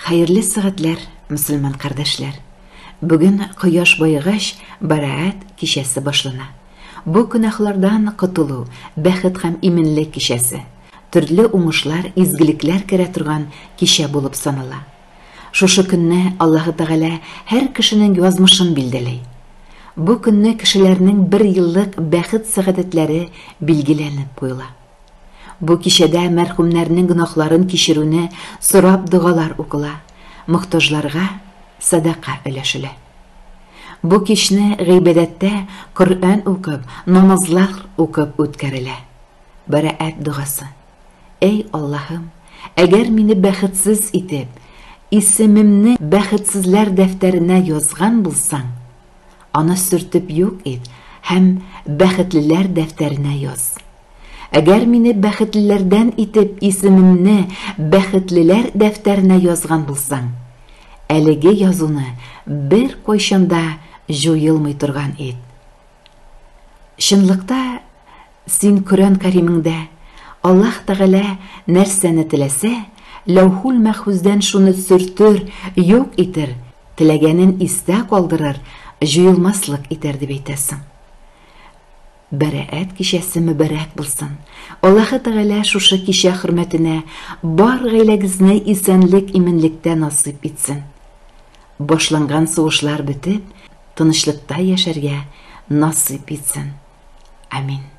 Хәерле сәгатьләр, мөселман кардәшләр! Бүген кояш баегач, Бәраәт кичәсе башлана. Бу гөнаһлардан котылу, бәхет һәм иминлек кичәсе. Төрле уңышлар, изгелекләр керә торган кичә булып санала. Шушы көнне Аллаһы Тәгалә һәр кешенең язмышын билдәли. Бу көнне кешеләрнең бер еллык бәхет-сәгадәтләре билгеләнеп куела. Бу кичәдә мәрхүмнәрнең гөнаһларын кичерүне сорап догалар укыла, мохтаҗларга сәдака өләшелә. Бу кичне гыйбадәттә Коръән укып, намазлар укып үткәрелә. Бәраәт догасы. Әй Аллаһым, әгәр мине бәхетсез итеп, исемемне бәхетсезләр дәфтәренә язган булсаң, аны сөртеп юк ит һәм бәхетлеләр дәфтәренә яз. Әгәр мине бәхетлеләрдән итеп исемемне бәхетлеләр дәфтәренә язган булсаң, әлеге язуны беркайчан да җуелмый торган ит. Чынлыкта, син Коръән Кәримеңдә Аллаһ Тәгалә нәрсәне теләсә, Ләүхул Мәхфүздән шуны сөртер, юк итер, теләгәнен истә калдырыр, җуелмаслык итәр дип әйтәсең. Бәраәт кичәсе мөбарәк булсын! Аллаһы Тәгалә шушы кичә хөрмәтенә бар гаиләгезне исәнлек-иминлектә насыйп итсен. Башланган сугышлар бетеп, тынычлыкта яшәргә насыйп итсен. Амин.